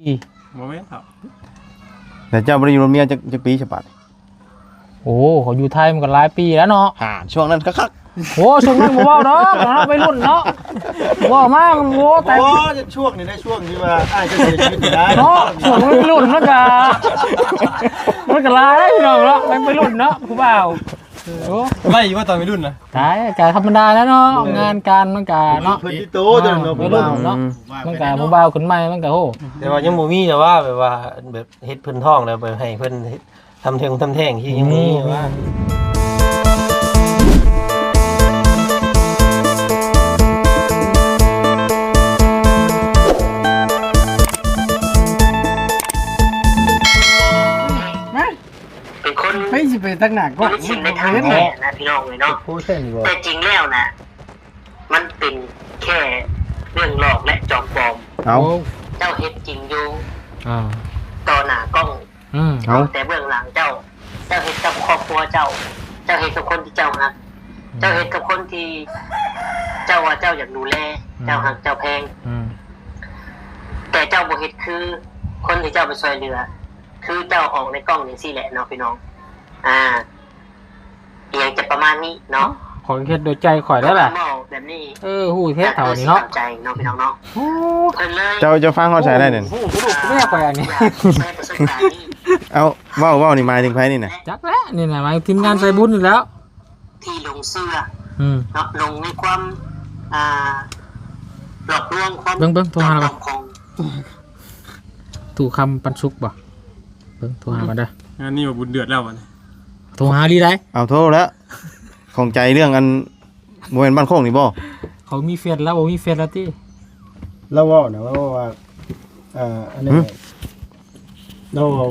ບໍ່ແມ່ນເນາະ. ແລ້ວເຈົ້າບໍ່ໄດ້ຢູ່ນຳເມຍຈັກ ຈັກປີຊະບາດ? ໂອ້ ເຂົາຢູ່ໄທມັນກໍຫຼາຍປີແລ້ວເນາະ. ຫາ ຊ່ວງນັ້ນຄັກໆ. ໂອ້ ຊ່ວງນັ້ນບໍ່ເວົ້າດອກເນາະ ໄວລຸ້ນເນາະ ເວົ້າມາ ໂອ້ ແຕ່ ໂອ້ ຊ່ວງນີ້ໄດ້ ຊ່ວງທີ່ວ່າອ້າຍຈະເສຍຊີວິດນີ້ນະ ເນາະ ຊ່ວງໄວລຸ້ນມັນກະ ມັນກະຫຼາຍເນາະ ໄວລຸ້ນເນາະ ຜູ້ບ່າວ. ໂອ້ ໄວຢູ່ວ່າຕອນໄວລຸ້ນນະ? ຕາຍ ກະທຳມະດາແລ້ວເນາະ ແມ່ນ ງານການມັນກະເນາະ ເພິ່ນຕິໂຕ ອ່າ ເຈົ້າເນາະ ໄວລຸ້ນເນາະ ອືມ ມັນກະຜູ້ບ່າວຂຶ້ນໃໝ່ມັນກະ ໂອ້ ແຕ່ວ່າຍັງບໍ່ມີແຕ່ວ່າ ແບບວ່າ ແບບເຮັດເພິ່ນທ້ອງແລ້ວໄປໃຫ້ເພິ່ນເຮັດ ທຳເທິງທຳແທ່ງທີ່ຍັງມີວ່າ ເປັນຄົນ ໄປຊິໄປຕັກໜ້າກໍ ບໍ່ເຫັນແທ້ນະພີ່ນ້ອງເອີຍເນາະ. ແຕ່ຈິງແລ້ວນະ ມັນເປັນແຄ່ເລື່ອງຫຼອກ ແລະ ຈອມປອມ. ເອົ້າ ເຈົ້າເຮັດຈິງຢູ່ ອ່າ ຕໍ່ໜ້າກ້ອງ ອືມ ເອົາ ແຕ່ເບື້ອງຫຼັງເຈົ້າ ເຈົ້າເຮັດກັບຄອບຄົວເຈົ້າ ເຈົ້າເຮັດກັບຄົນທີ່ເຈົ້າຮັກ ອືມ ເຈົ້າເຮັດກັບຄົນທີ່ເຈົ້າວ່າເຈົ້າຢາກດູແລ ອືມ ເຈົ້າຮັກເຈົ້າແພງ ອືມ ແຕ່ເຈົ້າບໍ່ເຮັດຄືຄົນທີ່ເຈົ້າໄປຊ່ວຍເຫຼືອ ຄືເຈົ້າອອກໃນກ້ອງຈັ່ງຊີ້ແຫຼະເນາະພີ່ນ້ອງ ອ່າ ອີ່ຫຍັງຈະປະມານນີ້ເນາະ. ຂ້ອຍເຮັດໂດຍໃຈຂ້ອຍໄດ້ລະ ເວົ້າແບບນີ້ ເອີ ຮູ້ແທ້ເຖົ້ານີ້ເນາະ ເຂົ້າໃຈເນາະພີ່ນ້ອງເນາະ. ໂອ້ ເພິ່ນເລີຍ ເຈົ້າ ເຈົ້າຟັງຮອດໃສໄດ້ນີ້? ໂອ້ ຮູ້ ຮູ້ແທ້ຂ້ອຍອັນນີ້ ຢາກແຊປະສົບການນີ້. ເອົາ ເວົ້າ ເວົ້ານີ້ໝາຍເຖິງໃຜນີ້ນະ? ຈັກແຫຼະ ນີ້ນະ ໝາຍເຖິງທີມງານສາຍບຸນນີ້ແຫຼ້ວ ທີ່ຫຼົງເຊື່ອ ອືມ ເນາະ ຫຼົງໃນຄວາມ ອ່າ ຫຼອກລວງ ຄວາມ ເບິ່ງ ເບິ່ງ ໂທຫາລະ ຂອງຕູ້ຄຳປັນສຸກບໍ່? ເບິ່ງ ໂທຫາກ່ອນເດີ. ງານນີ້ວ່າບຸນເດືອດແລ້ວບັດນີ້ ໂທຫາລີໄດ. ເອົາ ໂທແລ້ວ ຂ້ອງໃຈເລື່ອງອັນ ບໍ່ແມ່ນບ້ານໂຄກນີ້ບໍ່? ເຂົາມີເຟສແລ້ວ ບໍ່ມີເຟສແລ້ວຕິ? ລາວເວົ້ານະ ລາວເວົ້າວ່າ ເອີ ອັນນີ້ ຫືມ ລາວເວົ້າ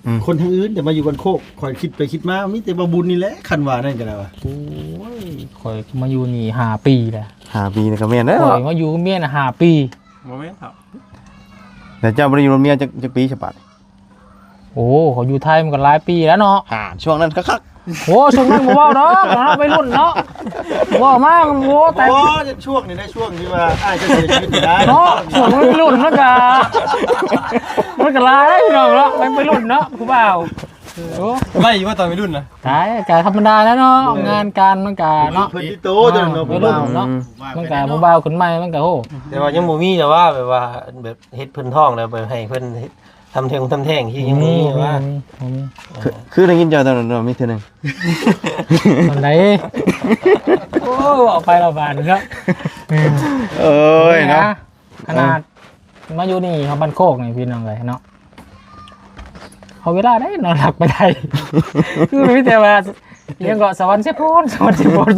ອືມ ຄົນທາງອື່ນແຕ່ມາຢູ່ບ້ານໂຄກ ຂ້ອຍຄິດໄປຄິດມາ ມີແຕ່ບ່າວບຸນນີ້ແຫຼະ ຄັນວ່ານັ້ນກໍໄດ້ວ່າ. ໂອ້ຍ ຂ້ອຍມາຢູ່ນີ້ຫ້າປີແລ້ວ. ຫ້າປີນີ້ກໍແມ່ນແລ້ວ ຂ້ອຍມາຢູ່ກັບເມຍນະຫ້າປີ. ບໍ່ແມ່ນເນາະ. ແລ້ວເຈົ້າບໍ່ໄດ້ຢູ່ນຳເມຍຈັກ ຈັກປີຊະບາດ? ໂອ້ ເຂົາຢູ່ໄທມັນກໍຫຼາຍປີແລ້ວເນາະ. ອ່າ ຊ່ວງນັ້ນຄັກໆ. ໂອ້ ຊ່ວງນັ້ນບໍ່ເວົ້າດອກເນາະ ໄວລຸ້ນເນາະ ເວົ້າມາ ໂອ້ ແຕ່ ໂອ້ ຊ່ວງນີ້ໄດ້ ຊ່ວງທີ່ວ່າອ້າຍຈະເສຍຊີວິດນີ້ນະ ເນາະ ຊ່ວງໄວລຸ້ນມັນກະ ມັນກະຫຼາຍເນາະ ໄວລຸ້ນເນາະ ຜູ້ບ່າວ. ໂອ້ ໄວຢູ່ວ່າຕອນໄວລຸ້ນນະ? ຕາຍ ກະທຳມະດາແລ້ວເນາະ ແມ່ນ ງານການມັນກະເນາະ ເພິ່ນຕິໂຕ ອ່າ ເຈົ້າເນາະ ໄວລຸ້ນເນາະ ອືມ ມັນກະຜູ້ບ່າວຂຶ້ນໃໝ່ມັນກະ ໂອ້ ແຕ່ວ່າຍັງບໍ່ມີແຕ່ວ່າ ແບບວ່າ ແບບເຮັດເພິ່ນທ້ອງແລ້ວໄປໃຫ້ເພິ່ນເຮັດ ທຳເທິງທຳແທ່ງທີ່ຍັງມີວ່າ ອືມ ຄື ຄືໄດ້ຍິນເຈົ້າຕອນນັ້ນເນາະ ມີເທື່ອໜຶ່ງ ຕອນໃດ? ໂອ້ ເວົ້າໄປລະບາດເນາະ ເອີ ໂອ້ຍເນາະ ຂະໜາດ ເອີ ມາຢູ່ນີ້ເຮົາບ້ານໂຄກນີ້ພີ່ນ້ອງເອີຍເນາະ ເຮົາເວລາໃດນອນຫຼັບໄປໄດ້ ຄືມີແຕ່ວ່າ ອີ່ຫຍັງເກາະ ສະຫວັນເຊໂປນ ສະຫວັນເຊໂປນ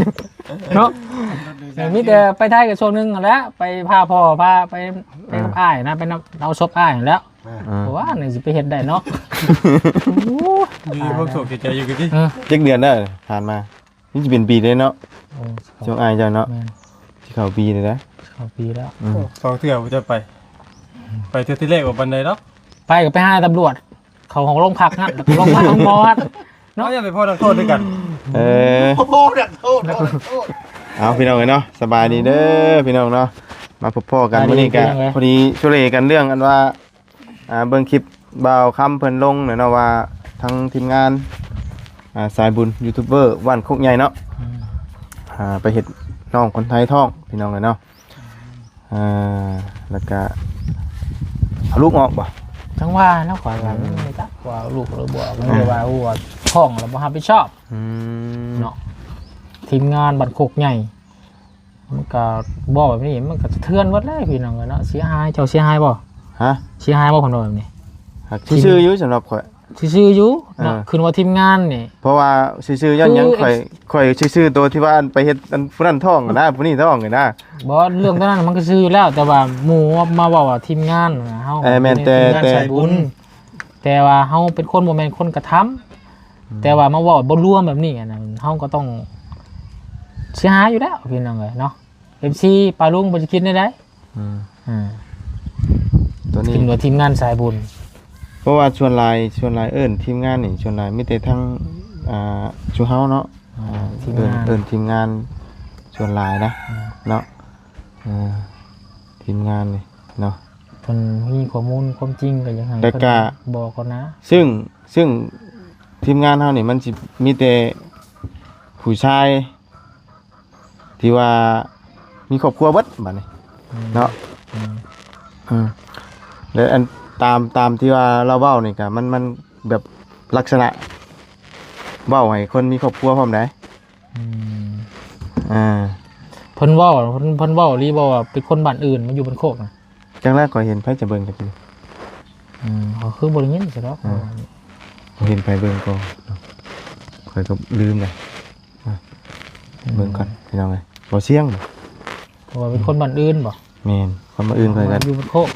ເນາະ ເອີ ມີແຕ່ໄປໄທກໍຊ່ວງໜຶ່ງຫັ້ນແຫຼະ ໄປພາພໍ່ ພາໄປ ໄປກັບ ອ່າ ອ້າຍນະ ໄປນຳເອົາສົບອ້າຍຫັ້ນແຫຼະ ອ່າ ເພາະວ່ານີ້ຊິໄປເຮັດໄດ້ເນາະ ໂອ້ ມີຄວາມໂສກເສຍໃຈຢູ່ຕິ ເອີ ຈັກເດືອນແລ້ວຜ່ານມາ? ນີ້ຊິເປັນປີເດ້ເນາະ ໂອ້ ຊ່ວງອ້າຍເຈົ້າເນາະ ແມ່ນ ຊິເຂົ້າປີແລ້ວນະ ເຂົ້າປີແລ້ວ ອືມ ສອງເທື່ອບໍ່ຈະໄປ ໄປເທື່ອທີແລກບໍ່ປານໃດດອກ ໄປກໍໄປຫາຕຳຫຼວດ ເຂົ້າຫ້ອງໂລງພັກຫັ້ນ ໂລງພັກໂຮງໝໍຫັ້ນ ເນາະ ເຮົາຍັງໄປພໍ້ນັກໂທດຄືກັນ ເອີ ໂອ້ ນັກໂທດ ນັກໂທດ ເອົາ ພີ່ນ້ອງເອີຍເນາະ ສະບາຍດີເດີ ພີ່ນ້ອງເນາະ ມາພົບພໍ້ກັນມື້ນີ້ກະ ພໍດີໂຊເລກັນເລື່ອງອັນວ່າ ອ່າ ເບິ່ງຄລິບບ່າວຄຳເພິ່ນລົງແຫຼະເນາະວ່າ ທາງທີມງານ ອ່າ ສາຍບຸນຢູທູບເບີບ້ານໂຄກໃຫຍ່ເນາະ ອືມ ອ່າ ໄປເຮັດນ້ອງຄົນໄທທ້ອງ ພີ່ນ້ອງເອີຍເນາະ ອ່າ ແລ້ວກະເອົາລູກອອກບໍ່? ຈັ່ງວ່າເນາະ ຂ້ອຍວ່າ ອືມ ມັນບໍ່ຈັກວ່າເອົາລູກຫຼືບໍ່ ມັນ ອ່າ ເລີຍວ່າ ໂອ້ ທ້ອງແລ້ວບໍ່ຮັບຜິດຊອບ ອືມ ເນາະ ທີມງານບ້ານໂຄກໃຫຍ່ ມັນກະເວົ້າແບບນີ້ ມັນກະສະເທືອນໝົດແຫຼະພີ່ນ້ອງເອີຍເນາະ ເສຍຫາຍ ເຈົ້າເສຍຫາຍບໍ່? ຮະ? ເສຍຫາຍບໍ່ ເພິ່ນເວົ້າແບບນີ້? ຫາກຊື່ໆຢູ່ ສຳລັບຂ້ອຍ ຊື່ໆຢູ່ເນາະ ເອີ ຂຶ້ນວ່າທີມງານນີ້ ເພາະວ່າຊື່ໆຍ້ອນຫຍັງ ຄື ຂ້ອຍ ຂ້ອຍຊື່ໆໂຕທີ່ວ່າໄປເຮັດອັນຜູ້ນັ້ນທ້ອງນະ ຜູ້ນີ້ທ້ອງນະ ບໍ່ ເລື່ອງຕົວນັ້ນມັນກໍຊື່ຢູ່ແລ້ວ ແຕ່ວ່າໝູ່ມາເວົ້າວ່າທີມງານເຮົາ ເອີ ແມ່ນ ແຕ່ ແຕ່ ແຕ່ວ່າເຮົາເປັນຄົນ ບໍ່ແມ່ນຄົນກະທຳ ອືມ ແຕ່ວ່າມາເວົ້າບໍ່ລວມແບບນີ້ ອັນນັ້ນເຮົາກໍຕ້ອງເສຍຫາຍຢູ່ແລ້ວ ພີ່ນ້ອງເອີຍເນາະ ເອັຟຊີ ປ້າລຸງເພິ່ນຊິຄິດແນວໃດ? ອືມ ອືມ ຕົວນີ້ ຂຶ້ນວ່າທີມງານສາຍບຸນ ເພາະວ່າສ່ວນຫຼາຍ ສ່ວນຫຼາຍເອີ້ນທີມງານນີ້ ສ່ວນຫຼາຍມີແຕ່ທາງ ອ່າ ຊຸມເຮົາເນາະ ອ່າ ທີມງານ ເອີ້ນ ເອີ້ນທີມງານສ່ວນຫຼາຍນະ ອືມ ເນາະ ເອີ ທີມງານນີ້ເນາະ ເພິ່ນມີຂໍ້ມູນຄວາມຈິງກໍຢາກໃຫ້ ແລ້ວກໍ ເພິ່ນບອກກ່ອນນະ. ຊຶ່ງ ຊຶ່ງທີມງານເຮົານີ້ມັນຊິມີແຕ່ຜູ້ຊາຍທີ່ວ່າມີຄອບຄົວເບິດບາດນີ້ ອືມ ເນາະ ອືມ ອືມ ແລະ ອັນຕາມ ຕາມທີ່ວ່າລາວເວົ້ານີ້ກໍມັນ ມັນແບບລັກສະນະເວົ້າໃຫ້ຄົນມີຄອບຄົວພ້ອມໃດ໋. ອືມ ອ່າ ເພິ່ນເວົ້າ ເພິ່ນ ເພິ່ນເວົ້າອີ່ຫຼີບໍ່ວ່າເປັນຄົນບ້ານອື່ນມາຢູ່ບ້ານໂຄກນະ? ຈັກແລ້ວ ຂ້ອຍເຫັນໃຜຈະເບິ່ງກັນຢູ່. ອືມ ເຂົາຄືບໍ່ໄດ້ຍິນຊະດອກ. ອ່າ ເຫັນໃຜເບິ່ງກໍ ຂ້ອຍກໍລືມແລ້ວ. ອ່າ ອືມ ເບິ່ງກ່ອນພີ່ນ້ອງເອີຍ ບໍ່ສຽງ ເພາະວ່າເປັນຄົນບ້ານອື່ນບໍ່? ແມ່ນ ຄົນບ້ານອື່ນຂ້ອຍກໍ ຢູ່ບ້ານໂຄກ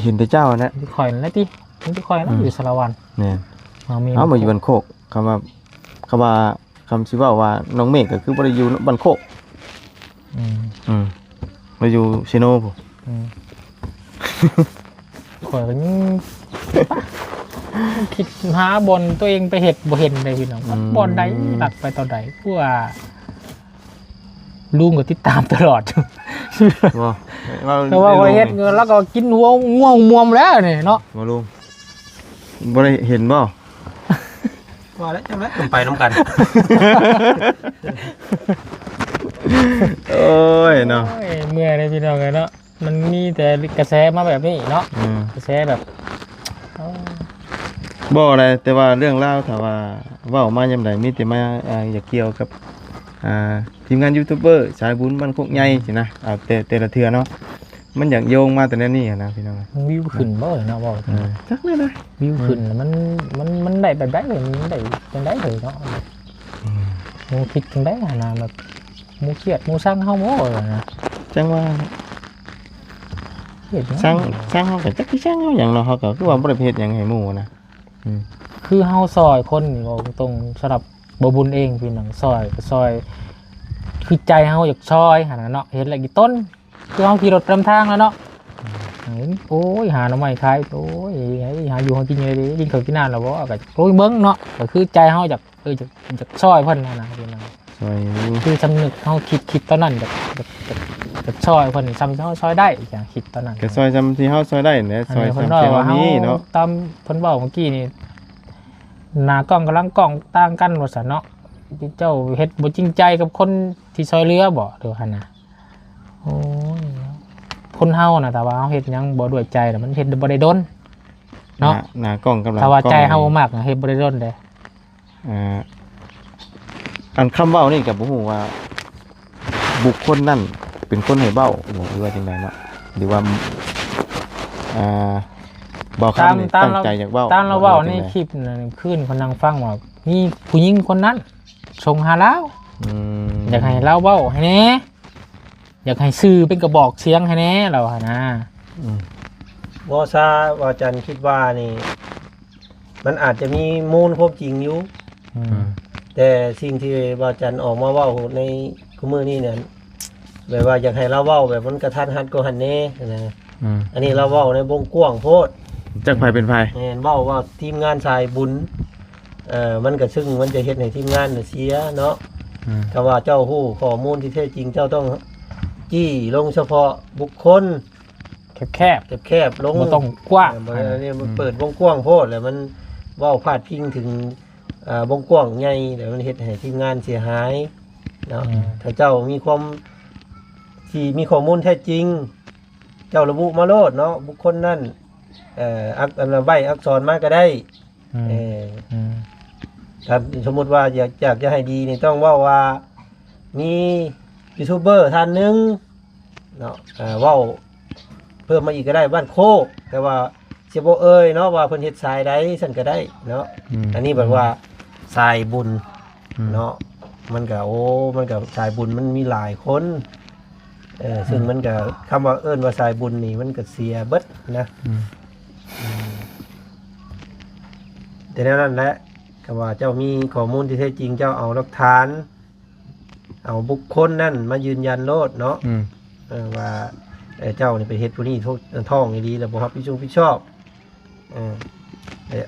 ເຫັນແຕ່ເຈົ້າຫັ້ນແຫຼະ ມີແຕ່ຂ້ອຍນັ້ນແຫຼະຕິ ມີແຕ່ຂ້ອຍນັ້ນ ອືມ ຢູ່ສາລະວັນ. ແມ່ນ ເຮົາມີ ເຮົາມາຢູ່ບ້ານໂຄກ ຄຳວ່າ ຄຳວ່າ ຄຳຊິເວົ້າວ່ານ້ອງເມກກໍຄືບໍ່ໄດ້ຢູ່ບ້ານໂຄກ. ອືມ ອືມ ລາວຢູ່ເຊໂນພຸ້ນ. ອືມ ຂ້ອຍກໍຍັງຄິດຫາບ່ອນຕົວເອງໄປເຮັດບໍ່ເຫັນເດ້ພີ່ນ້ອງ. ອືມ ບ່ອນໃດ ລັກໄປຕອນໃດ ຄືວ່າລຸງກໍຕິດຕາມຕະຫຼອດ. ບໍ່ ເວົ້າ ແຕ່ວ່າຂ້ອຍເຮັດ ແລ້ວກໍກິນຫົວງົວງວມແລ້ວນີ້ເນາະ ບໍ່ລຸງ. ບໍ່ໄດ້ເຫັນບໍ່? ວ່າແລ້ວ ຈັ່ງໃດ ຕ້ອງໄປນຳກັນ. ໂອ້ຍເນາະ ໂອ້ຍ ເມື່ອຍເດ້ພີ່ນ້ອງເອີຍເນາະ ມັນມີແຕ່ກະແສມາແບບນີ້ເນາະ. ອືມ ກະແສແບບ ໂອ້ຍ ບໍ່ໄດ້ ແຕ່ວ່າເລື່ອງລາວ ຖ້າວ່າເວົ້າມາຍາມໃດ ມີແຕ່ມາ ອ່າ ຢາກກ່ຽວກັບ ອ່າ ທີມງານຢູທູບເບີສາຍບຸນບ້ານໂຄກໃຫຍ່ ອືມ ຊີ້ນະ ອ່າ ແຕ່ ແຕ່ລະເທື່ອເນາະ ມັນຢາກໂຍງມາແຕ່ແນວນີ້ຫັ້ນນະພີ່ນ້ອງ. ວິວຂຶ້ນບໍ່ເນາະ ເວົ້າ ເອີ ຈັກແນວໃດ ວິວຂຶ້ນ ອືມ ມັນ ມັນ ມັນໄດ້ແບບໃດ ມັນໄດ້ຈັ່ງໃດເລີຍເນາະ. ອືມ ໝູ່ຄິດຈັ່ງໃດຫັ້ນນະ ແບບໝູ່ຄຽດໝູ່ຊັງເຮົາບໍ່ຫັ້ນນະ. ຈັ່ງວ່າ ເຮັດຫຍັງ ຊັງ ຊັງເຮົາກໍຈັກຊິຊັງເຮົາຫຍັງເນາະ ເຮົາກໍຄືວ່າບໍ່ໄດ້ໄປເຮັດຫຍັງໃຫ້ໝູ່ນະ. ອືມ ຄືເຮົາຊ່ອຍຄົນນີ້ ເວົ້າຕົງໆ ສຳລັບບໍ່ບຸນເອງ ພີ່ນ້ອງ ຊ່ອຍກໍຊ່ອຍ ຄືໃຈເຮົາຢາກຊ່ອຍຫັ້ນນະເນາະ ເຫັນແລ້ວກິນຕົ້ນ ຄືເຮົາຂີ່ລົດນຳທາງແລ້ວເນາະ ໂອ້ຍ ຫາໜໍ່ໄມ້ຂາຍ ໂອ້ຍ ຫາຢູ່ຫາກິນຢູ່ເດ້ ກິນເຂົ້າກິນນ້ຳແລ້ວບໍ່ ກໍໂອ້ຍ ເບິ່ງເນາະ ກໍຄືໃຈເຮົາຢາກ ເອີ ຢາກ ຢາກຊ່ອຍເພິ່ນຫັ້ນນະ ພີ່ນ້ອງ ຊ່ອຍຢູ່ ຄືສຳນຶກເຮົາຄິດ ຄິດຕອນນັ້ນ ຢາກ ຢາກ ຢາກ ຢາກຊ່ອຍເພິ່ນ ສ່ຳທີ່ເຮົາຊ່ອຍໄດ້ ຢາກຄິດຕອນນັ້ນ ກໍຊ່ອຍສ່ຳທີ່ເຮົາຊ່ອຍໄດ້ແຫຼະ ຊ່ອຍສ່ຳທີ່ເຮົາມີເນາະ. ຕາມເພິ່ນເວົ້າເມື່ອກີ້ນີ້ ໜ້າກ້ອງກັບຫຼັງກ້ອງຕ່າງກັນວ່າຊັ້ນເນາະ ເຈົ້າເຮັດບໍ່ຈິງໃຈກັບຄົນທີ່ຊ່ອຍເຫຼືອບໍ່ ຫຼືວ່າຫັ້ນນະ. ໂອ້ຍ ຄົນເຮົານະ ຖ້າວ່າເຮົາເຮັດຫຍັງບໍ່ດ້ວຍໃຈ ແລ້ວມັນເຮັດບໍ່ໄດ້ດົນເນາະ ໜ້າ ໜ້າກ້ອງກັບຫຼັງກ້ອງ ຖ້າວ່າໃຈເຮົາບໍ່ມັກນະ ເຮັດບໍ່ໄດ້ດົນເດ້. ອ່າ ອັນຄຳເວົ້ານີ້ກໍບໍ່ຮູ້ວ່າບຸກຄົນນັ້ນເປັນຄົນໃຫ້ເວົ້າບໍ່ ຫຼືວ່າຈັ່ງໃດເນາະ ຫຼືວ່າ ອ່າ ບ່າວຄຳນີ້ ຕາມ ຕາມ ຕັ້ງໃຈຢາກເວົ້າ ຕາມລາວເວົ້າໃນຄລິບນັ້ນ ຄືນຂ້ອຍນັ່ງຟັງວ່າມີຜູ້ຍິງຄົນນັ້ນສົ່ງຫາລາວ ອືມ ຢາກໃຫ້ລາວເວົ້າໃຫ້ແດ່ ຢາກໃຫ້ສື່ເປັນກະບອກສຽງໃຫ້ແດ່ ລາວຫັ້ນນະ. ອືມ ບໍ່ຊາ ວ່າຈັນຄິດວ່ານີ້ ມັນອາດຈະມີມູນຄວາມຈິງຢູ່ ອືມ ແຕ່ສິ່ງທີ່ວ່າຈັນອອກມາເວົ້າໃນຄູ່ມື້ນີ້ນັ້ນ ແບບວ່າຢາກໃຫ້ລາວເວົ້າແບບມັນກະທັນຫັດກວ່າຫັ້ນແດ່ນະ. ອືມ ອັນນີ້ລາວເວົ້າໃນວົງກວ້າງໂພດ ຈັກໃຜເປັນໃຜ ແມ່ນ ເວົ້າວ່າທີມງານສາຍບຸນ ເອີ ມັນກະ ຊຶ່ງມັນຈະເຮັດໃຫ້ທີມງານເສຍເນາະ. ອືມ ຖ້າວ່າເຈົ້າຮູ້ຂໍ້ມູນທີ່ແທ້ຈິງ ເຈົ້າຕ້ອງຈີ້ລົງສະເພາະບຸກຄົນ ແຄບໆ ແຄບໆລົງ ບໍ່ຕ້ອງກວ້າງ ເອີ ບໍ່ ອັນນີ້ມັນ ອືມ ເປີດວົງກວ້າງໂພດ ແລ້ວມັນເວົ້າພາດພິງເຖິງ ເອີ ວົງກວ້າງໃຫຍ່ ແລ້ວມັນເຮັດໃຫ້ທີມງານເສຍຫາຍເນາະ. ອືມ ຖ້າເຈົ້າມີຄວາມ ທີ່ມີຂໍ້ມູນແທ້ຈິງ ເຈົ້າລະບຸມາໂລດເນາະ ບຸກຄົນນັ້ນ ເອີ ອັກ ອັນໃບອັກສອນມາກໍໄດ້. ອືມ ເອີ ອືມ ຖ້າສົມມຸດວ່າຢາກ ຢາກຈະໃຫ້ດີນີ້ ຕ້ອງເວົ້າວ່າມີຢູທູບເບີທ່ານໜຶ່ງເນາະ ເອີ ເວົ້າເພີ່ມມາອີກກໍໄດ້ ບ້ານໂຄກ ແຕ່ວ່າຊິບໍ່ເອີ່ຍເນາະວ່າເພິ່ນເຮັດສາຍໃດ ຊັ້ນກໍໄດ້ເນາະ. ອືມ ອັນນີ້ແບບວ່າ ອືມ ສາຍບຸນ ອືມ ເນາະ ມັນກໍ ໂອ້ ມັນກໍສາຍບຸນມັນມີຫຼາຍຄົນ ເອີ ອືມ ຊຶ່ງມັນກໍ ຄຳວ່າເອີ້ນວ່າສາຍບຸນນີ້ ມັນກໍເສຍເບິດນະ. ອືມ ອືມ ແຕ່ແນວນັ້ນແຫຼະ ກໍວ່າເຈົ້າມີຂໍ້ມູນທີ່ແທ້ຈິງ ເຈົ້າເອົາຫຼັກຖານ ເອົາບຸກຄົນນັ້ນມາຢືນຢັນໂລດເນາະ. ອືມ ເອີ ວ່າ ເອີ ເຈົ້ານີ້ໄປເຮັດຜູ້ນີ້ທ້ອງ ທ້ອງອີ່ຫຼີ ແລ້ວບໍ່ຮັບຜິດຊົງຜິດຊອບ. ເອີ ແລະ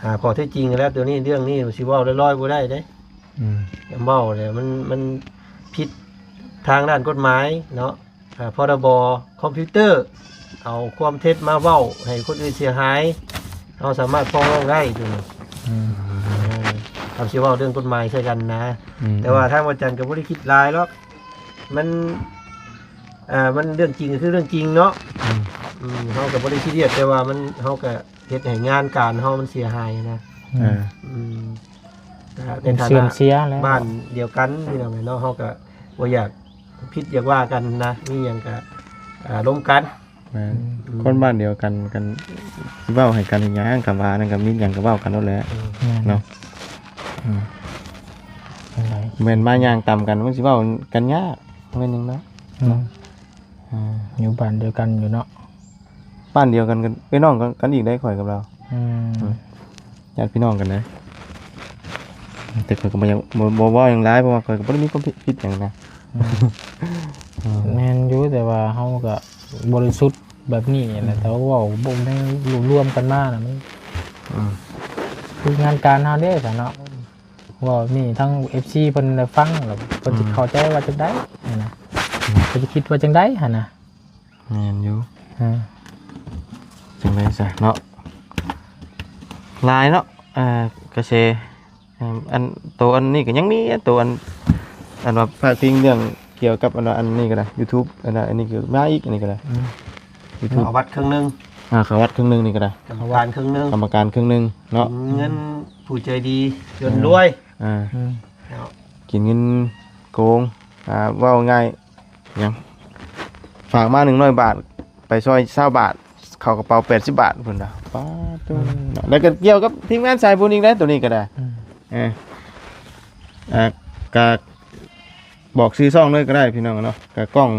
ຫາຂໍ້ເທັດຈິງແລ້ວ ຕົວນີ້ ເລື່ອງນີ້ຊິເວົ້າລອຍໆບໍ່ໄດ້ເດ້. ອືມ ເວົ້າແລ້ວມັນ ມັນຜິດທາງດ້ານກົດໝາຍເນາະ ອ່າ ພ.ຣ.ບ. ຄອມພິວເຕີ ເອົາຄວາມເທັດມາເວົ້າໃຫ້ຄົນອື່ນເສຍຫາຍ ເຮົາສາມາດຟ້ອງຮ້ອງໄດ້ຢູ່ນີ້. ອືມ ເອີ ເຮົາຊິເວົ້າເລື່ອງກົດໝາຍໃສ່ກັນນະ. ອືມ ແຕ່ວ່າທາງວັນຈັນກໍບໍ່ໄດ້ຄິດຫຼາຍດອກ ມັນ ເອີ ມັນເລື່ອງຈິງກໍຄືເລື່ອງຈິງເນາະ. ອືມ ອືມ ເຮົາກໍບໍ່ໄດ້ຊີຣຽສ ແຕ່ວ່າມັນ ເຮົາກໍເຮັດໃຫ້ງານການເຮົາມັນເສຍຫາຍນະ. ເອີ ອືມ ກໍໃນຖານະ ເປັນເສື່ອມເສຍແລ້ວ ບ້ານດຽວກັນພີ່ນ້ອງເນາະ ເຮົາກໍບໍ່ຢາກຜິດຢາກວ່າກັນນະ ມີຫຍັງກໍ ເອີ ລົມກັນ. ແມ່ນ ອືມ ຄົນບ້ານດຽວກັນ ກັນຊິເວົ້າໃຫ້ກັນຫຍັງ ຄຳວ່ານັ້ນກໍມີຫຍັງກໍເວົ້າກັນໂລດແຫຼະ. ເອີ ແມ່ນ ເນາະ. ອືມ ຈັ່ງໃດ ແມ່ນມາຍ່າງຕຳກັນ ມັນຊິເວົ້າກັນຍາກ ແມ່ນຫຍັງເນາະ. ອືມ ເນາະ. ອ່າ ຢູ່ບ້ານດຽວກັນຢູ່ເນາະ ບ້ານດຽວກັນ ກັນເປັນນ້ອງກັນ ກັນອີກໄດ໋ ຂ້ອຍກັບລາວ. ອືມ ອືມ ຍາດພີ່ນ້ອງກັນນະ ແຕ່ຂ້ອຍກໍບໍ່ຢາກ ບໍ່ ບໍ່ເວົ້າຫຍັງຫຼາຍ ເພາະວ່າຂ້ອຍກໍບໍ່ໄດ້ມີຄວາມຜິດ ຜິດຫຍັງນະ. ອືມ ອືມ ແມ່ນຢູ່ ແຕ່ວ່າເຮົາກໍບໍລິສຸດແບບນີ້ແຫຼະ. ອືມ ແຕ່ວ່າເວົ້າບໍ່ໄດ້ລວມກັນມານະ ມັນ ອືມ ຄືງານການເຮົາເດ້ຊະເນາະ. ເວົ້ານີ້ທັງເອັຟຊີເພິ່ນໄດ້ຟັງແລ້ວ ເພິ່ນຊິ ອືມ ເຂົ້າໃຈວ່າຈັ່ງໃດຫັ້ນນະ ເພິ່ນຊິຄິດວ່າຈັ່ງໃດຫັ້ນນະ. ແມ່ນຢູ່. ເອີ ຈັ່ງໃດຊະເນາະ ຫຼາຍເນາະ ເອີ ກະແສ. ເອີ ອັນໂຕອັນນີ້ກໍຍັງມີ ອັນໂຕອັນ ອັນວ່າພາດພິງເລື່ອງກ່ຽວກັບອັນວ່າອັນນີ້ກໍໄດ້ ຢູທູບ ອັນນັ້ນ ອັນນີ້ກໍມາອີກ ອັນນີ້ກໍໄດ້. ອືມ ຢູທູບ ເຂົ້າວັດເຄິ່ງໜຶ່ງ ອ່າ ເຂົ້າວັດເຄິ່ງໜຶ່ງນີ້ກໍໄດ້ ກຳມະການເຄິ່ງໜຶ່ງ ກຳມະການເຄິ່ງໜຶ່ງເນາະ. ອືມ ເງິນຜູ້ໃຈດີຈົນ ເອີ ລວຍ. ອ່າ ອືມ ເນາະ ກິນເງິນໂກງ ອ່າ ເວົ້າງ່າຍ ຫຍັງ ຝາກມາໜຶ່ງຮ້ອຍບາດ ໄປຊ່ອຍຊາວບາດ ເຂົ້າກະເປົາແປດສິບບາດພຸ້ນນະ. ປາດໂທ້ ອືມ ເນາະ ແລ້ວກໍກ່ຽວກັບທີມງານສາຍບຸນອີກແລ້ວ ໂຕນີ້ກໍໄດ້. ອືມ ເອີ ອ່າ ກະບອກຊື່ຊ່ອງເລີຍກໍໄດ້ພີ່ນ້ອງເນາະ ກະກ້ອງ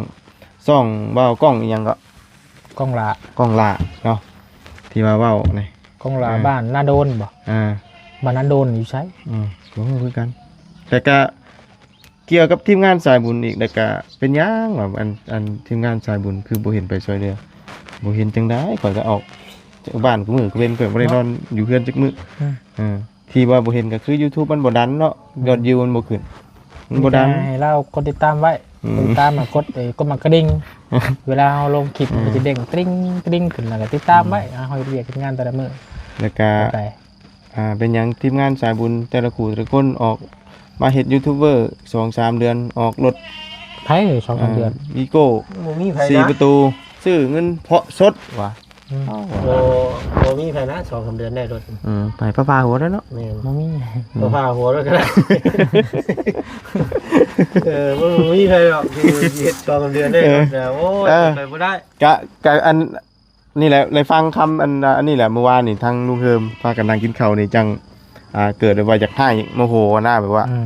ຊ່ອງບ່າວກ້ອງອີ່ຫຍັງກໍ ກ້ອງຫຼ້າ ກ້ອງຫຼ້າເນາະ ທີ່ວ່າເວົ້ານີ້ ກ້ອງຫຼ້າ ເອີ ບ້ານນາໂດນບໍ? ອ່າ ບ້ານນາໂດນຢູ່ໃສ? ອືມ ບໍ່ຮູ້ຄືກັນ ແຕ່ກະ ກ່ຽວກັບທີມງານສາຍບຸນອີກ ແລ້ວກະເປັນຫຍັງວ່າ ອັນ ອັນທີມງານສາຍບຸນຄືບໍ່ເຫັນໄປຊ່ວຍເຫຼືອ? ບໍ່ເຫັນຈັ່ງໃດ ຂ້ອຍກໍອອກຈາກບ້ານຄູ່ມື້ ກາເວັນຂ້ອຍບໍ່ໄດ້ນອນຢູ່ເຮືອນຈັກມື້. ອືມ ເອີ ທີ່ວ່າບໍ່ເຫັນກໍຄືຢູທູບມັນບໍ່ດັນເນາະ ອືມ ຍອດວິວມັນບໍ່ຂຶ້ນ ມັນບໍ່ດັນ. ມີແຕ່ໃຫ້ລາວກົດຕິດຕາມໄວ້ ອືມ ກົດຕິດຕາມ ແລ້ວກົດ ເອີ ກົດໝາກກະດິ່ງ ເວລາເຮົາລົງຄລິບ ອືມ ມັນຊິເດ້ງຕຣິ້ງຕຣິ້ງຂຶ້ນ ແລ້ວກໍຕິດຕາມໄວ້ ອືມ ເຮົາເຮັດວຽກເຮັດງານແຕ່ລະມື້ ແລ້ວກະ ໄປ ອ່າ ເປັນຫຍັງທີມງານສາຍບຸນແຕ່ລະຄູ່ແຕ່ລະຄົນອອກມາເຮັດຢູທູບເບີສອງສາມເດືອນ ອອກລົດ ໃຜສອງສາມເດືອນ ວີໂກ້ ບໍ່ມີໃຜນະ ສີ່ປະຕູ ຊື້ເງິນເພາະສົດວ່າ. ອືມ ເອົ້າ ບໍ່ ບໍ່ມີໃຜນະ ສອງສາມເດືອນໄດ້ລົດ. ເອີ ໄປຟ້າໆຫົວໄດ້ເນາະ. ແມ່ນ ບໍ່ມີ ຟ້າໆຫົວໄດ້ກໍໄດ້. ເອີ ບໍ່ມີໃຜດອກ ຄືເຮັດສອງສາມເດືອນໄດ້ລົດ. ເອີ ໂອ້ຍ ເອີ ໄປບໍ່ໄດ້ ກະ ກະອັນ ນີ້ແຫຼະ ໄດ້ຟັງຄຳອັນ ອັນນີ້ແຫຼະ ມື້ວານນີ້ທາງລຸງເຮີມພາກັນນັ່ງກິນເຂົ້ານີ້ ຈັ່ງ ອ່າ ເກີດແບບວ່າຢາກຮ້າຍໂມໂຫນະ ແບບວ່າ ອືມ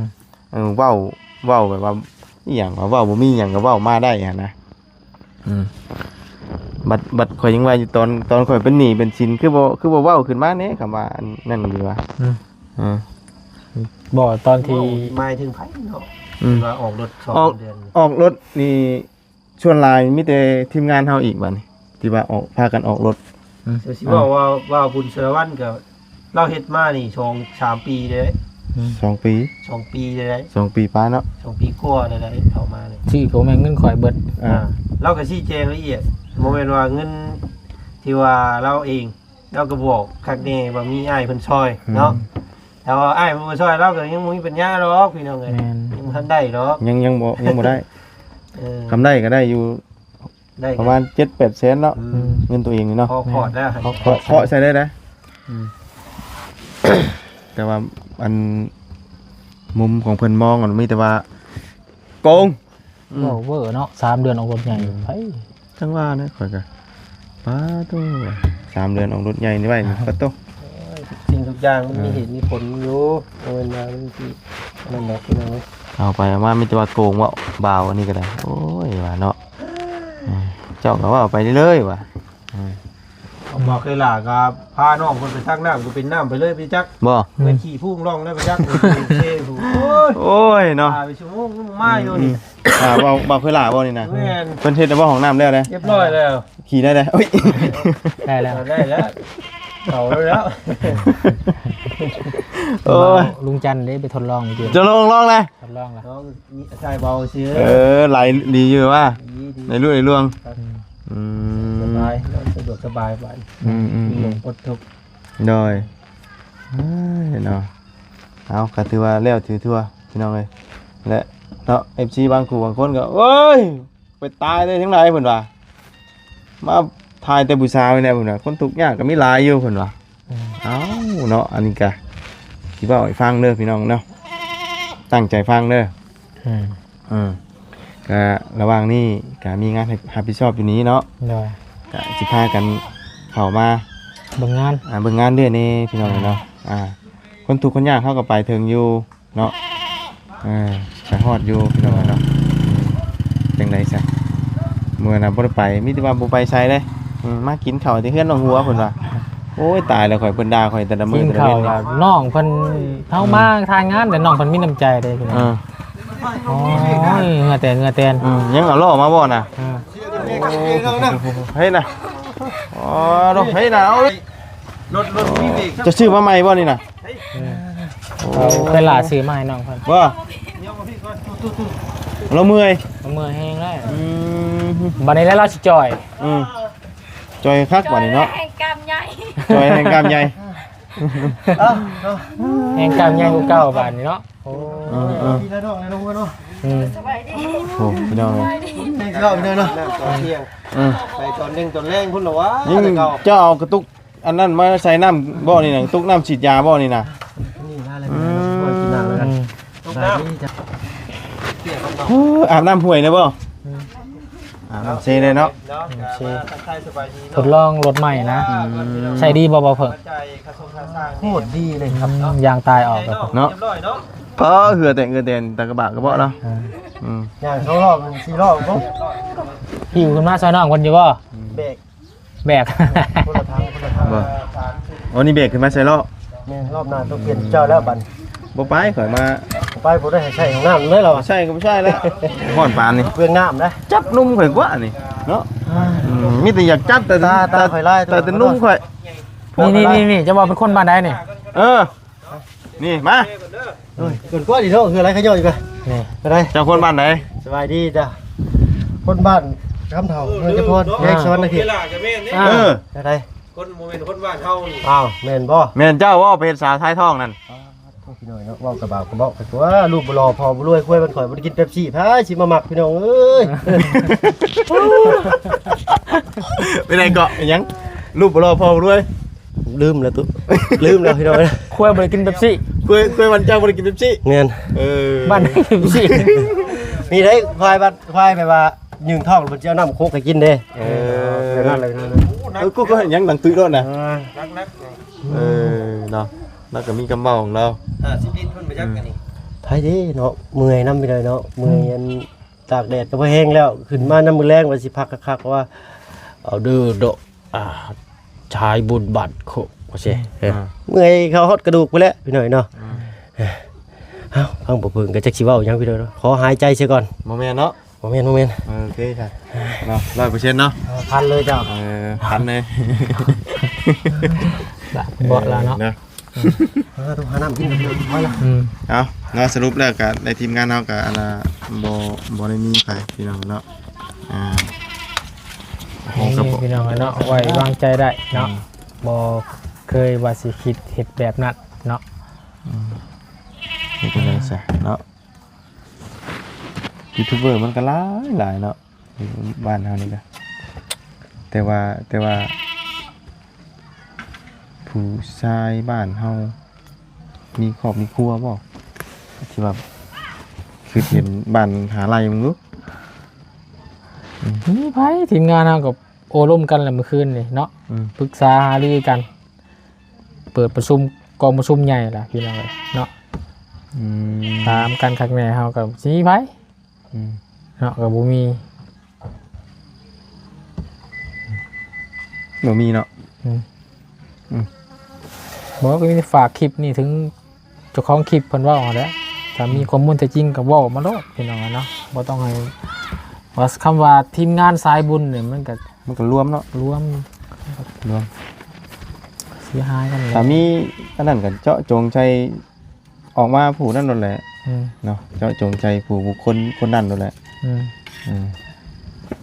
ເອີ ເວົ້າ ເວົ້າແບບວ່າ ອີ່ຫຍັງວະ ເວົ້າບໍ່ມີຫຍັງກໍເວົ້າມາໄດ້ຫັ້ນນະ. ອືມ ບັດ ບັດຂ້ອຍຍັງວ່າຢູ່ ຕອນ ຕອນຂ້ອຍເປັນໜີ້ເປັນສິນ ຄືບໍ່ ຄືບໍ່ເວົ້າຂຶ້ນມາແດ່ ຄຳວ່າອັນນັ້ນດີວະ. ອືມ ເອີ ບໍ່ ຕອນທີ່ ເວົ້າໝາຍເຖິງໃຜເນາະ? ອືມ ທີ່ວ່າອອກລົດສອງ ອອກ ເດືອນ ອອກລົດນີ້ ສ່ວນຫຼາຍມີແຕ່ທີມງານເຮົາອີກບັດນີ້ ທີ່ວ່າອອກ ພາກັນອອກລົດ. ອືມ ຊິເວົ້າວ່າ ວ່າບຸນສາລະວັນກໍ ລາວເຮັດມານີ້ສອງສາມປີເດ້. ອືມ ສອງປີ ສອງປີເດ້ ສອງປີປາຍເນາະ ສອງປີກວ່າແລ້ວເດ້ ເຂົ້າມານີ້ ທີ່ບໍ່ແມ່ນເງິນຂ້ອຍເບິດ. ອ່າ ອ່າ ລາວກໍຊີ້ແຈງລະອຽດ ບໍ່ແມ່ນວ່າເງິນທີ່ວ່າລາວເອງ ລາວກໍບອກຄັກແນ່ວ່າມີອ້າຍເພິ່ນຊ່ອຍເນາະ. ອືມ ແຕ່ວ່າອ້າຍເພິ່ນບໍ່ຊ່ອຍ ລາວກໍຍັງບໍ່ມີປັນຍາດອກ ພີ່ນ້ອງເອີຍ. ແມ່ນ ຍັງບໍ່ທັນໄດ້ດອກ ຍັງ ຍັງບໍ່ ຍັງບໍ່ໄດ້. ເອີ ຄຳໄດ້ກໍໄດ້ຢູ່ ໄດ້ ປະມານເຈັດແປດແສນເນາະ. ອືມ ເງິນຕົວເອງນີ້ເນາະ ພໍຂອດແລ້ວ ພໍຂອດ ພໍຂອດໃຊ້ໄດ້ນະ. ອືມ ແຕ່ວ່າອັນ ມຸມຂອງເພິ່ນມອງ ມັນມີແຕ່ວ່າໂກງ. ອືມ ເວົ້າເວີເນາະ ສາມເດືອນອອກລົດໃຫຍ່. ອືມ ໄປ ຈັ່ງວ່ານະ ຂ້ອຍກໍ ປາໂທ້ ສາມເດືອນອອກລົດໃຫຍ່ນີ້ໄວ້ນີ້ ປາໂທ້. ໂອ້ຍ ທຸກສິ່ງທຸກຢ່າງມັນມີເຫດມີຜົນຢູ່ ບໍ່ແມ່ນວ່າມັນຊິອັນນັ້ນດອກ ພີ່ນ້ອງເອີຍ. ເອົາໄປເອົາມາມີແຕ່ວ່າໂກງເວົ້າ ບ່າວອັນນີ້ກໍໄດ້. ໂອ້ຍ ວ່າເນາະ ເຈົ້າກໍເວົ້າໄປເລື້ອຍໆວ່າ. ອືມ ບ່າວເຄີຍຫຼ້າກໍພານ້ອງເພິ່ນໄປຕັກນ້ຳ ກໍເປັນນ້ຳໄປເລີຍ ໄປຈັກບໍ່ ໄປຂີ່ພຸ້ງລ່ອງໄດ້ໄປຈັກ. ໂອ້ຍ ໂອ້ຍເນາະ ຕາຍໄປຊົ່ວໂມງມາຢູ່ນີ້. ອ່າ ບ່າວ ບ່າວເຄີຍຫຼ້າບໍ່ນີ້ນະ? ແມ່ນ ເພິ່ນເຮັດແລ້ວບໍ່ ຫ້ອງນ້ຳແລ້ວເດ້? ຮຽບຮ້ອຍແລ້ວ. ຂີ່ໄດ້ເດ້. ໂອ້ຍ ໄດ້ແລ້ວ ໄດ້ແລ້ວ ເຂົ້າແລ້ວ. ໂອ້ຍ ລຸງຈັນເດ້ໄປທົດລອງຢູ່ ຈະລອງ ລອງນະ ທົດລອງລະ ລອງ ໃສ່ເບົາຊື່. ເອີ ຫຼາຍ ດີຢູ່ວ່າ ດີ ດີ ໃນລຸໃນລວງ. ອືມ ອືມ ສະບາຍ ນອນສະດວກສະບາຍບາດນີ້ ອືມໆໆ ມີໝ່ອງປົດທຸກ ໂດຍ ເອີຍເນາະ ເອົາ ກໍຖືວ່າແລ້ວຖືທົ່ວ ພີ່ນ້ອງເອີຍ ແລະເນາະ ເອັຟຊີ ບາງຄູ່ບາງຄົນກໍ ໂອ້ຍ ໄປຕາຍໄດ້ທາງໃດເພິ່ນວ່າ ມາຖ່າຍແຕ່ຜູ້ສາວນີ້ແຫຼະເພິ່ນວ່າ ຄົນທຸກຍາກກໍມີຫຼາຍຢູ່ເພິ່ນວ່າ ອືມ ເອົ້າເນາະ ອັນນີ້ກະຊິເວົ້າໃຫ້ຟັງເດີພີ່ນ້ອງເນາະ ຕັ້ງໃຈຟັງເດີ ອືມ ເອີ ກະລະຫວ່າງນີ້ກະມີງານໃຫ້ຮັບຜິດຊອບຢູ່ນີ້ເນາະ ໂດຍ ກະຊິພາກັນເຂົ້າມາເບິ່ງງານ ອ່າ ເບິ່ງງານເລື້ອຍແດ່ພີ່ນ້ອງເນາະ ອ່າ ຄົນທຸກຄົນຍາກເຮົາກໍໄປເຖິງຢູ່ ເນາະ ເອີ ໄປຮອດຢູ່ພີ່ນ້ອງເນາະ ຈັ່ງໃດຊະ ມື້ນັ້ນບໍ່ໄດ້ໄປ ມີແຕ່ວ່າບໍ່ໄປໃສເດ້ ອືມ ມາກິນເຂົ້າແຕ່ເຮືອນນ້ອງຫົວເພິ່ນວ່າ ໂອ້ຍ ຕາຍແລ້ວຂ້ອຍ ເພິ່ນດ່າຂ້ອຍແຕ່ລະມື້ ກິນເຂົ້າ ແຕ່ລະເວັນນີ້ ກັບນ້ອງເພິ່ນ ເຮົາ ອືມ ມາຖ່າຍງານ ແຕ່ນ້ອງເພິ່ນມີນ້ຳໃຈເດ້ພີ່ນ້ອງ ເອີ ໂອ້ຍ ເຫື່ອແຕກ ເຫື່ອແຕກ ອືມ ຍັງເອົາລໍ້ມາບໍ່ນະ ເອີ ໂອ້ ເຮີ້ຍນະ ອໍ ເຮີ້ຍນະ ເອົາ ລົດ ລົດມີເບຣກ ເຈົ້າຊື້ມາໃໝ່ບໍ່ນີ້ນະ? ເອີ ໂອ້ ເອົາເວລາຊື້ມາໃຫ້ນ້ອງເພິ່ນ ບໍ່ ລາວເມື່ອຍ ລາວເມື່ອຍແຮງແລ້ວ ອືມ ບັດນີ້ແຫຼະລາວຊິຈ່ອຍ ອືມ ຈ່ອຍຄັກບັດນີ້ເນາະ ແຮງກ້າມໃຫຍ່ ຈ່ອຍແຮງກ້າມໃຫຍ່ ເອົ້າ ແຮງກ້າມໃຫຍ່ກວ່າເກົ່າບັດນີ້ເນາະ ໂອ້ ເອີໆ ພີ່ນ້ອງເນາະ ອືມ ໂອ້ ພີ່ນ້ອງເອີຍ ແຮງເກົ່າພີ່ນ້ອງເນາະ ຕອນທ່ຽງ ເອີ ໄປຕອນເທີ່ຍງຕອນແລງພຸ້ນລະຫວາ ຍັງ ແຕ່ເກົ່າ ເຈົ້າເອົາກະຕຸກ ອັນນັ້ນມາໃສ່ນ້ຳບໍ່ນີ້ນະ ຕຸກນ້ຳສີດຢາບໍ່ນີ້ນະ? ນີ້ມາແລ້ວ ອືມ ກິນນ້ຳແລ້ວກັນ ອືມ ໂອ້ ອາບນ້ຳຫ້ວຍໄດ້ບໍ່? ອືມ ອາບນ້ຳເຊໄດ້ເນາະ ເຊ ທົດລອງລົດໃໝ່ນະ ອືມ ໃຊ້ດີບໍ່ ບໍ່ເພີ່ງ? ໂຄດດີເລີຍ ອືມ ຢາງຕາຍອອກເນາະ ເນາະ ພໍເຫື່ອແຕ່ເຫື່ອແຕ່ຕາກະບະກະເບາະເນາະ ເອີ ອືມ ຍ່າງສອງຮອບ ສີ່ຮອບ ຫິ້ວຂຶ້ນມາຊ່ອຍນ້ອງເພິ່ນຢູ່ບໍ່? ແບກ ແບກ ຄົນລະທາງ ຄົນລະທາງ ບໍ່ ອໍ ນີ້ແບກຂຶ້ນມາໃສ່ລໍ້ ແມ່ນ ຮອບໜ້າຕ້ອງປ່ຽນເຈົ້າແລ້ວບັດ ບໍ່ໄປ ຂ້ອຍມາ ບໍ່ໄປ ບໍ່ໄດ້ໃຊ້ຫ້ອງນ້ຳເລີຍລາວ ໃຊ້ກໍບໍ່ໃຊ້ແລ້ວ ຮ້ອນປານນີ້ ເປືອງນ້ຳນະ ຈັບນຸ່ມຂ້ອຍກວ່ານີ້ເນາະ ອືມ ມີແຕ່ຢາກຈັບ ແຕ່ ຕາ ຕາ ຕາຂ້ອຍລາຍ ແຕ່ ແຕ່ນຸ່ມຂ້ອຍ ນີ້ໆໆ ເຈົ້າວ່າເປັນຄົນບ້ານໃດນີ້? ເອີ ນີ້ມາ ໂອ້ຍ ເກີນກວ່າດີເນາະ ຄືອະໄລຂະຫຍໍ້ຢູ່ກະ ນີ້ ໄປໄດ້ ເຈົ້າຄົນບ້ານໃດ? ສະບາຍດີຈ້າ ຄົນບ້ານຄຳເຖົ້າ ເມືອງຈຳພອນ ແຂວງສະຫວັນນະເຂດ ເອີ ໄປໄດ້ ຄົນບໍ່ແມ່ນຄົນບ້ານເຮົານີ້ ອ້າວ ແມ່ນບໍ່? ແມ່ນເຈົ້າບໍ່ ໄປເຮັດສາວທ້າຍທ້ອງນັ້ນ? ພີ່ນ້ອງເນາະ ເວົ້າກະບາກກະເບາະກະຕົວ ລູກບໍ່ຫຼໍ່ພໍ່ບໍ່ລວຍ ຄວາຍບ້ານຂ້ອຍບໍ່ໄດ້ກິນເປັບຊີ ໃຜຊິມາມັກ ພີ່ນ້ອງເອີຍ ເປັນໃດເກາະ ອີຫຍັງ ລູກບໍ່ຫຼໍ່ພໍ່ບໍ່ລວຍ? ລືມແລ້ວຕຸ ລືມແລ້ວພີ່ນ້ອງເອີຍ ຄວາຍບໍ່ໄດ້ກິນເປັບຊີ ຄວາຍ ຄວາຍບ້ານເຈົ້າບໍ່ໄດ້ກິນເປັບຊີ ແມ່ນ ເອີ ບ້ານກິນເປັບຊີ ມີໄດ໋ ຄວາຍບ້ານ ຄວາຍແບບວ່າ ຍືງທ້ອງ ເພິ່ນຊິເອົານ້ຳໂຄກໃຫ້ກິນເດ້ ເອີ ແບບນັ້ນເລີຍ ເອີ ກູກໍເຮັດຫຍັງໜັງຕຸ້ຍໂລດນະ ເອີ ໜັກໆ ເອີ ເນາະ ລາວກໍມີຄຳເວົ້າຂອງລາວ ຫ້າສິບລິດເພິ່ນໄປຈັກອັນນີ້ ໃຜເດ້ເນາະ ເມື່ອຍນຳພີ່ນ້ອງເນາະ ເມື່ອຍ ອືມ ອັນ ຕາກແດດກໍພໍແຮງແລ້ວ ຂຶ້ນມາຍາມມື້ແລງວ່າຊິພັກຄັກໆ ວ່າ ເອົາເດີດອກ ອ່າ ຊາຍບຸນບາດໂຄກວ່າຊີ້ ອືມ ເອີ ອ່າ ເມື່ອຍເຂົ້າຮອດກະດູກພຸ້ນແຫຼະພີ່ນ້ອງເນາະ ອືມ ເອົ້າ ຟັງບໍ່ເພິ່ງກໍຈັກຊິເວົ້າຫຍັງພີ່ນ້ອງເນາະ ຂໍຫາຍໃຈເສຍກ່ອນ ບໍ່ແມ່ນເນາະ ບໍ່ແມ່ນ ບໍ່ແມ່ນ ເອີ ໂອເຄ ເອີ ເນາະ ຮ້ອຍເປີເຊັນເນາະ ເອີ ພັນເລີຍເຈົ້າ ເອີ ພັນເລີຍ ລະເບາະລະເນາະ ເນາະ ເອີ ຕ້ອງຫານ້ຳກິນກ່ອນ ພໍລະ ອືມ ເອົາເນາະ ສະຫຼຸບແລ້ວກະ ໃນທີມງານເຮົາກະ ອັນນ່າ ບໍ່ ບໍ່ໄດ້ມີໃຜພີ່ນ້ອງເນາະ ອ່າ ນີ້ພີ່ນ້ອງເນາະ ໄວ້ວາງໃຈໄດ້ເນາະ ອືມ ບໍ່ເຄີຍວ່າຊິຄິດເຮັດແບບນັ້ນເນາະ ອືມ ເຮັດຈັ່ງໃດຊະເນາະ ຢູທູບເບີມັນກໍຫຼາຍໆເນາະ ຢູ່ບ້ານເຮົານີ້ກະ ແຕ່ວ່າ ແຕ່ວ່າ ຜູ້ຊາຍບ້ານເຮົາມີຄອບມີຄົວບໍ່? ທີ່ວ່າຄືເຫັນບ້ານຫາໄລ່ເບິ່ງດູ ອືມ ມີໃຜ? ທີມງານເຮົາກໍໂອ້ລົມກັນແຫຼະມື້ຄືນນີ້ເນາະ ອືມ ປຶກສາຫາລືກັນ ເປີດປະຊຸມ ກອງປະຊຸມໃຫຍ່ລະພີ່ນ້ອງເອີຍເນາະ ອືມ ຖາມກັນຄັກແນ່ ເຮົາກໍຊິມີໃຜ? ອືມ ເນາະ ກໍບໍ່ມີ ບໍ່ມີເນາະ ອືມ ອືມ ບໍ່ ກໍມີແຕ່ຝາກຄລິບນີ້ເຖິງເຈົ້າຂອງຄລິບເພິ່ນເວົ້າຫັ້ນແຫຼະ ຖ້າມີ ອືມ ຂໍ້ມູນແທ້ຈິງກໍເວົ້າມາໂລດ ພີ່ນ້ອງເນາະ ບໍ່ຕ້ອງໃຫ້ ວ່າຄຳວ່າທີມງານສາຍບຸນນີ້ ມັນກໍ ມັນກໍລວມເນາະ ລວມ ລວມ ເສຍຫາຍກັນແຫຼະ ຖ້າມີອັນນັ້ນກໍເຈາະຈົງໃສ່ ອອກມາຜູ້ນັ້ນໂລດແຫຼະ ອືມ ເນາະ ເຈາະຈົງໃສ່ຜູ້ບຸກຄົນຄົນນັ້ນໂລດແຫຼະ ອືມ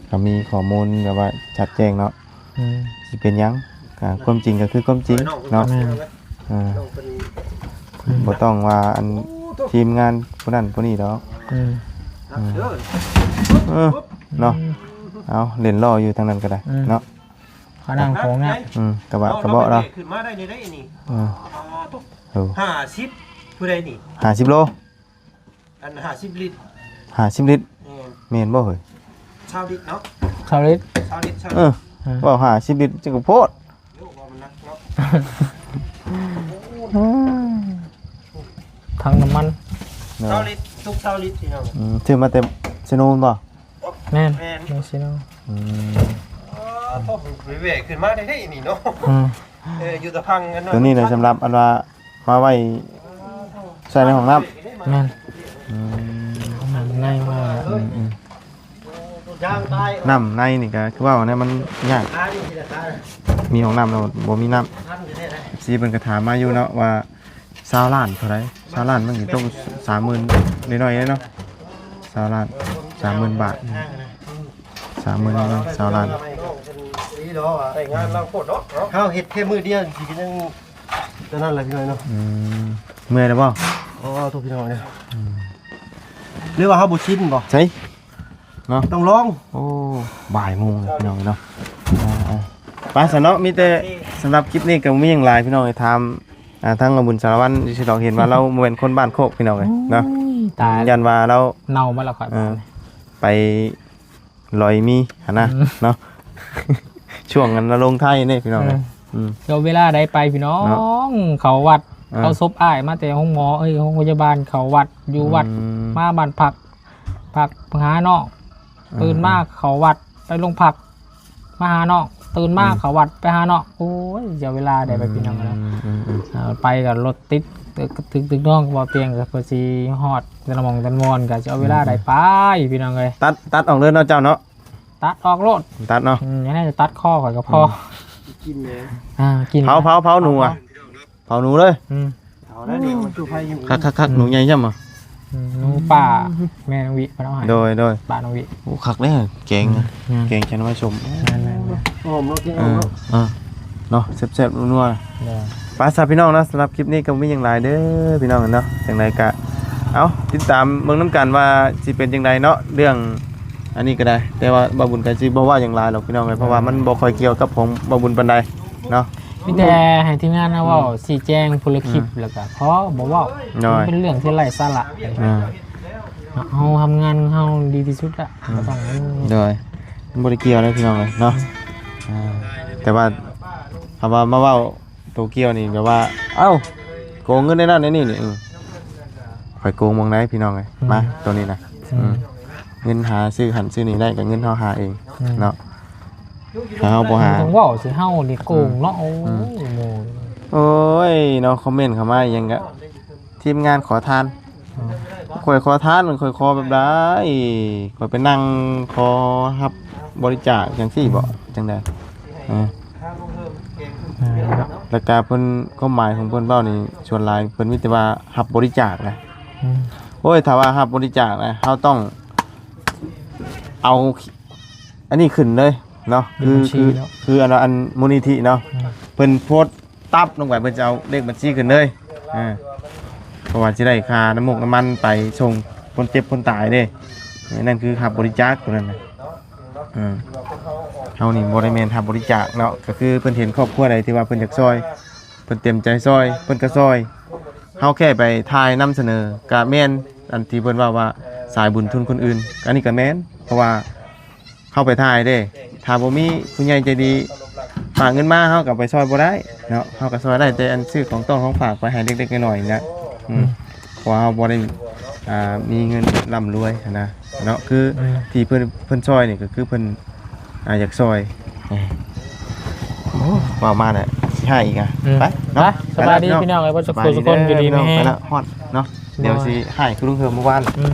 ອືມ ກໍມີຂໍ້ມູນແບບວ່າຊັດແຈ້ງເນາະ ອືມ ຊິເປັນຫຍັງ ກໍຄວາມຈິງກໍຄືຄວາມຈິງເນາະ ແມ່ນ ເອີ ບໍ່ຕ້ອງວ່າອັນທີມງານຜູ້ນັ້ນຜູ້ນີ້ດອກ ອືມ ເອີ ເນາະ ເອົາ ຫຼິ້ນລໍ້ຢູ່ທາງນັ້ນກໍໄດ້ເນາະ ຂະໜ່າງຂອງນະ ອືມ ກະບະກະເບາະເນາະ ຂຶ້ນມາໄດ້ນີ້ໄດ໋ນີ້ ເອີ ໂອ້ ຫ້າສິບ ຜູ້ໃດນີ້ ຫ້າສິບໂລ ອັນຫ້າສິບລິດ ຫ້າສິບລິດ ແມ່ນ ແມ່ນບໍ່ເຮີ້ຍ ຊາວລິດເນາະ ຊາວລິດ ຊາວລິດ ຊາວລິດ ເອີ ເອີ ເວົ້າຫ້າສິບລິດ ຈັ່ງກໍໂພດ ໂຍ ວ່າມັນໜັກເນາະ ທັງນ້ຳມັນ ເນາະ ຊາວລິດ ທຸກຊາວລິດ ພີ່ນ້ອງ ອືມ ຊື້ມາແຕ່ເຊໂນແມ່ນບໍ່? ແມ່ນ ແມ່ນ ເຊໂນ ອືມ ອໍ ໂທ ໄປແວ່ຂຶ້ນມາໄດ້ເດ້ນີ້ເນາະ ອືມ ເອີ ຢູ່ຕະພັງອັນນັ້ນ ຕົວນີ້ນະ ສຳລັບອັນວ່າມາໄວ້ໃສ່ໃນຫ້ອງນ້ຳ ແມ່ນ ອືມ ຫ້ອງນ້ຳໃນວ່າ ອືມ ອືມ ນ້ຳໃນນີ້ກໍຄືເວົ້ານະ ມັນຍາກ ມີຫ້ອງນ້ຳແລ້ວບໍ່ມີນ້ຳ ເອັຟຊີເພິ່ນກໍຖາມມາຢູ່ເນາະວ່າ ຊາວລ້ານເທົ່າໃດ? ຊາວລ້ານມັນຊິຕົກສາມໝື່ນໜ້ອຍໆເນາະ ຊາວລ້ານ ສາມໝື່ນບາດ ສາມໝື່ນໜ້ອຍໆ ຊາວລ້ານ ໄດ້ງານລາວໂພດເນາະ ເຮົາເຮັດແຄ່ມື້ດຽວຊິກໍຍັງ ຕອນນັ້ນແຫຼະພີ່ນ້ອງເນາະ ອືມ ເມື່ອຍແລ້ວບໍ່? ອໍ ໂທ ພີ່ນ້ອງເອີຍ ອືມ ຫຼືວ່າເຮົາບໍ່ຊິນບໍ່? ໃສ ເນາະ ຕ້ອງລອງ ໂອ້ ບ່າຍໂມງແລ້ວພີ່ນ້ອງເນາະ ອ່າໆ ໄປຊະເນາະ ມີແຕ່ສຳລັບຄລິບນີ້ກໍບໍ່ມີຫຍັງຫຼາຍພີ່ນ້ອງເອີຍ ຖາມ ອ່າ ທາງອະບຸນສາລະວັນຊື່ດອກ ເຫັນວ່າລາວບໍ່ແມ່ນຄົນບ້ານໂຄກພີ່ນ້ອງເອີຍເນາະ ໂອ້ຍ ຕາຍ ຢ້ານວ່າລາວເນົ່າໝົດແລ້ວຂ້ອຍ ເອີ ໄປ ລອຍມີຫັ້ນນະ ອືມ ເນາະ ຊ່ວງນັ້ນລະລົງໄທເດ້ພີ່ນ້ອງເອີຍ ເອີ ອືມ ເຈົ້າເວລາໃດໄປພີ່ນ້ອງ ເນາະ ເຂົ້າວັດ ອ່າ ເອົາສົບອ້າຍມາແຕ່ໂຮງໝໍ ເອີຍ ໂຮງພະຍາບານ ເຂົ້າວັດ ຢູ່ວັດ ອືມ ມາບ້ານພັກ ພັກຫານ້ອງ ອ່າ ຕື່ນມາເຂົ້າວັດ ໄປໂຮງພັກ ມາຫານ້ອງ ຕື່ນມາ ອືມ ເຂົ້າວັດ ໄປຫານ້ອງ ໂອ້ຍ ເຈົ້າເວລາໃດໄປ ອືມ ພີ່ນ້ອງເອີຍ ອືມໆ ເອີ ໄປກໍລົດຕິດ ຕຶກໆ ຕຶກໆ ນ້ອງ ບໍ່ຕຽງກໍເພື່ອຊິຮອດແຕ່ລະໝ່ອງແຕ່ລະບ່ອນ ກໍຊິເອົາເວລາໃດໄປ ອືມ ພີ່ນ້ອງເອີຍ ຕັດ ຕັດອອກເລີຍເນາະເຈົ້າເນາະ ຕັດອອກໂລດ ຕັດເນາະ ອືມ ຢ່າໃຫ້ຕັດຄໍຂ້ອຍກໍພໍ ອືມ ກິນແຫຼະ ອ່າ ກິນ ເຜົາ ເຜົາ ເຜົາໜູອະ ເຜົາໜູເລີຍ ອືມ ເອົາໄດ້ນີ້ ມັນຈຸໄຟຢູ່ ຄັກໆໆ ອືມ ໜູໃຫຍ່ຊ້ຳ ອືມ ໜູປ່າ ແມ່ນ້ອງວິເພິ່ນເອົາໃຫ້ ໂດຍໆ ປ່ານ້ອງວິ ໂອ້ ຄັກເດ້ແກງ ອືມ ແກງໃສ່ໜໍ່ໄມ້ສົ້ມ ແມ່ນໆໆ ຫອມເນາະ ແກງຫອມເນາະ ເອີ ເນາະ ແຊບໆ ນົວໆ ໂດຍ ໄປຊະພີ່ນ້ອງເນາະ ສຳລັບຄລິບນີ້ກໍບໍ່ມີຫຍັງຫຼາຍເດີພີ່ນ້ອງເນາະ ຈັ່ງໃດກໍ ເອົ້າ ຕິດຕາມເບິ່ງນຳກັນວ່າຊິເປັນຈັ່ງໃດເນາະ ເລື່ອງອັນນີ້ກໍໄດ້ ແຕ່ວ່າບ່າວບຸນກໍຊິບໍ່ເວົ້າຫຍັງຫຼາຍດອກພີ່ນ້ອງເອີຍ ເພາະວ່າມັນບໍ່ຄ່ອຍກ່ຽວກັບຂອງບ່າວບຸນປານໃດເນາະ ມີແຕ່ໃຫ້ທີມງານເຮົາເວົ້າ ອືມ ຊີ້ແຈງຜູ້ລະຄລິບ ອືມ ແລ້ວກໍພໍ ບໍ່ເວົ້າ ໂດຍ ມັນເປັນເລື່ອງທີ່ໄຮ້ສາລະ ອ່າ ເຮົາທຳງານຂອງເຮົາດີທີ່ສຸດລະ ອືມ ບໍ່ຕ້ອງ ໂດຍ ມັນບໍ່ໄດ້ກ່ຽວເດ້ພີ່ນ້ອງເອີຍເນາະ ອ່າ ແຕ່ວ່າ ຖ້າວ່າມາເວົ້າໂຕກ່ຽວນີ້ແບບວ່າ ເອົ້າ ໂກງເງິນໃນນັ້ນໃນນີ້ນີ້ ອືມ ຂ້ອຍໂກງໝ່ອງໃດພີ່ນ້ອງເອີຍ ອືມ ມາໂຕນີ້ນະ ອືມ ອືມ ເງິນຫາຊື້ຫັ້ນຊື້ນີ້ໄດ້ກໍເງິນເຮົາຫາເອງ ອືມ ເນາະ ຖ້າເຮົາບໍ່ຫາ ຕ້ອງເວົ້າຊິເຮົານີ້ໂກງເນາະ ອືມ ໂອ້ຍ ອືມ ໂອ້ຍ ໂອ້ຍເນາະ ຄອມເມັນເຂົ້າມາອີ່ຫຍັງກະ ທີມງານຂໍທານ ອືມ ຂ້ອຍຂໍທານ ຂ້ອຍຂໍແບບໃດ ຂ້ອຍໄປນັ່ງຂໍຮັບບໍລິຈາກຈັ່ງຊີ້ບໍ ອືມ ຈັ່ງໃດ ເອີ ເອີ ແລ້ວກະເພິ່ນ ຄວາມໝາຍຂອງເພິ່ນເວົ້ານີ້ ສ່ວນຫຼາຍເພິ່ນມີແຕ່ວ່າຮັບບໍລິຈາກນະ ອືມ ໂອ້ຍ ຖ້າວ່າຮັບບໍລິຈາກນະ ເຮົາຕ້ອງເອົາອັນນີ້ຂຶ້ນເລີຍເນາະ ເປັນບັນຊີເນາະ ຄື ຄື ຄືອັນ ອັນມູນນິທິເນາະ ອືມ ເພິ່ນໂພສ ຕັບລົງໄປ ເພິ່ນຈະເອົາເລກບັນຊີຂຶ້ນເລີຍ ເອີ ເພາະວ່າຊິໄດ້ຄ່ານ້ຳມູກນ້ຳມັນໄປສົ່ງຄົນເຈັບຄົນຕາຍເດ້ ນັ້ນຄືຮັບບໍລິຈາກໂຕນັ້ນນະ ເອີ ເຮົານີ້ບໍ່ໄດ້ແມ່ນຮັບບໍລິຈາກເນາະ ກໍຄືເພິ່ນເຫັນຄອບຄົວໃດທີ່ວ່າເພິ່ນຢາກຊ່ອຍ ເພິ່ນເຕັມໃຈຊ່ອຍ ເພິ່ນກໍຊ່ອຍ ເຮົາແຄ່ໄປຖ່າຍນຳສະເໜີ ກໍແມ່ນອັນທີ່ເພິ່ນເວົ້າວ່າສາຍບຸນທຶນຄົນອື່ນ ອັນນີ້ກໍແມ່ນ ເພາະວ່າ ເຮົາໄປຖ່າຍເດ້ ຖ້າບໍ່ມີຜູ້ໃຫຍ່ໃຈດີຝາກເງິນມາ ເຮົາກໍໄປຊ່ອຍບໍ່ໄດ້ເນາະ ເຮົາກໍຊ່ອຍໄດ້ແຕ່ອັນຊື້ຂອງຕ້ອນຂອງຝາກໄປໃຫ້ເລັກໆນ້ອຍໆນີ້ແຫຼະ ອືມ ອືມ ເພາະວ່າເຮົາບໍ່ໄດ້ ອ່າ ມີເງິນລ່ຳລວຍຫັ້ນນະເນາະ ຄື ອືມ ທີ່ເພິ່ນ ເພິ່ນຊ່ອຍນີ້ກໍຄືເພິ່ນ ອ່າ ຢາກຊ່ອຍ ເອີ ໂອ້ ເວົ້າມາແລ້ວຊິຮ້າຍອີກອະ ອືມ ໄປເນາະ ໄປ ສະບາຍດີພີ່ນ້ອງເອີຍ ເບິດສຸຂູສຸຄົນ ຢູ່ດີມີແຮງ ໄປລະ ຮ້ອນເນາະ ອືມ ດຽວຊິຮ້າຍຄືລຸງເຮີມເມື່ອວານ ອືມ